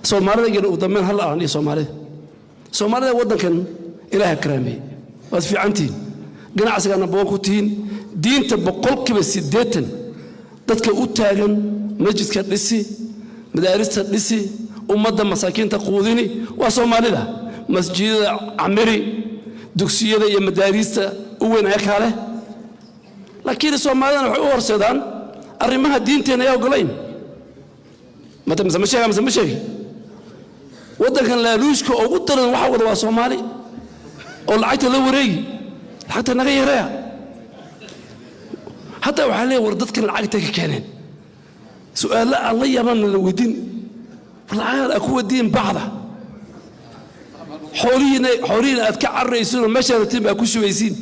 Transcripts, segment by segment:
Soomaalida iyana ugu dambeyn hal aan iyo Soomaalida. Soomaalida waddankan Ilaaha karaameeyey, waad fiicantihiin, ganacsigaana boon ku tihiin, diinta 80% dadka u taagan, masjidka dhisi, madaarista dhisi, ummadda masaakiinta quudini waa Soomaalida. Masjidada camiri, dugsiyada iyo madaariista u weyn ayakaa leh. Laakiin Soomaalidana waxay u horseedaan arrimaha diinteenna ayaa ogolayn. Mata mise ma sheega, mise ma sheegi? Waddankan laaluushka ugu daran waxa wada waa Soomaali oo lacagta la wareegi. Lacagta naga yareeya. Hataa waxaa leeya, war dadkan lacagta ka keeneen? Su'aalo aan la yaabana la weydiin. War lacagaad aad ku wadiin bacda, xoolihiina, xoolihiina aad ka cararaysiin oo meeshaad rabtiin baa ku shubaysiin.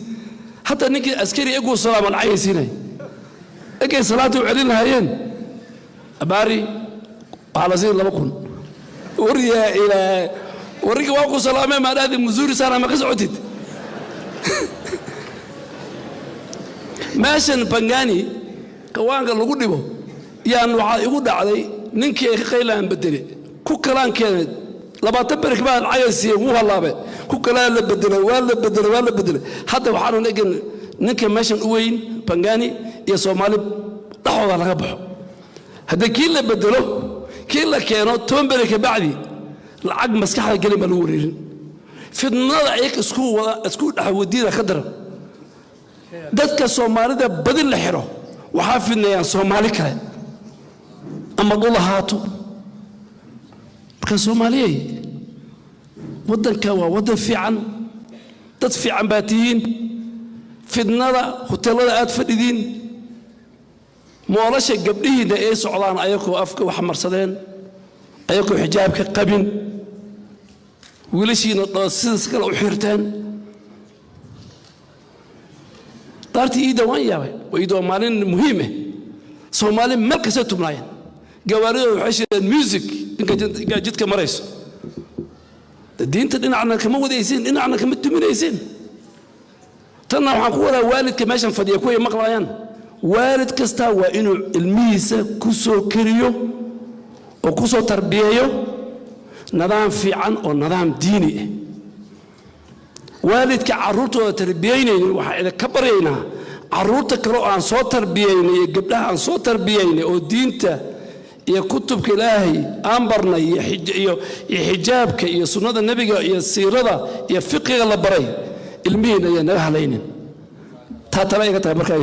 Hataa ninkii askari eguu salaama lacagay siinay, egay salaada u celin lahaayeen abaari waxaa la siin 2000. War yaa ilaahay, warrinka waa ku salaamee, maa dhahdi muzuri sana ma ka socotid? Meeshan Bangani kawaanka lagu dhibo yaan waxaa igu dhacday ninkii ay ka qaylaan bedele, ku kalaan keenay. 20 beri kabaa lacagay siiyey, wuu halaabay. Ku kalaa la bedelay, waa la bedelay, waa la bedelay. Hadda waxaanan egan ninka meeshan u weyn Bangani iyo Soomaali dhexooda laga baxo. Haddii kii la bedelo, kii la keeno 10 beri kabacdi, lacag maskaxda gelin baa lagu wareerin. Fidnada ayaga isku wada isku dhexwadiina ka daran. Dadka Soomaalida badi la xiro waxaa fidneeyaan Soomaali kale ama dhul ahaato. Marka Soomaaliyey, waddanka waa waddan fiican, dad fiican baa tihiin. Fidnada hoteellada aad fadhidiin, moolasha gabdhihiinna ay socdaan ayagoo afka wax marsadeen, ayagoo xijaabka qabin, wiilashiina sidaas kale u xirteen. Daartii iidda waan yaabay. Iidda waa maalin muhiim ah. Soomaali meel kastay tubnaayeen, gawaaridooda waxay shideen music inkaa jidka marayso. Diinta dhinacna kama wadaysiin, dhinacna kama duminaysiin. Tanna waxaan ku wadaa waalidka meeshan fadhiya, kuway maqlayaan. Waalid kastaa waa inuu ilmihiisa ku soo keriyo oo ku soo tarbiyeeyo nidaam fiican oo nidaam diini ah. Waalidka carruurtooda tarbiyeynaynin, waxaan idinka baryaynaa carruurta kale oo aan soo tarbiyeynay iyo gabdhaha aan soo tarbiyeynay oo diinta iyo kutubka Ilaahay aan barnay iyo xijaabka iyo sunnada nebiga iyo siirada iyo fiqiga la baray, ilmihiina ayaan naga halaynin. Taa tala iga tahay markaa.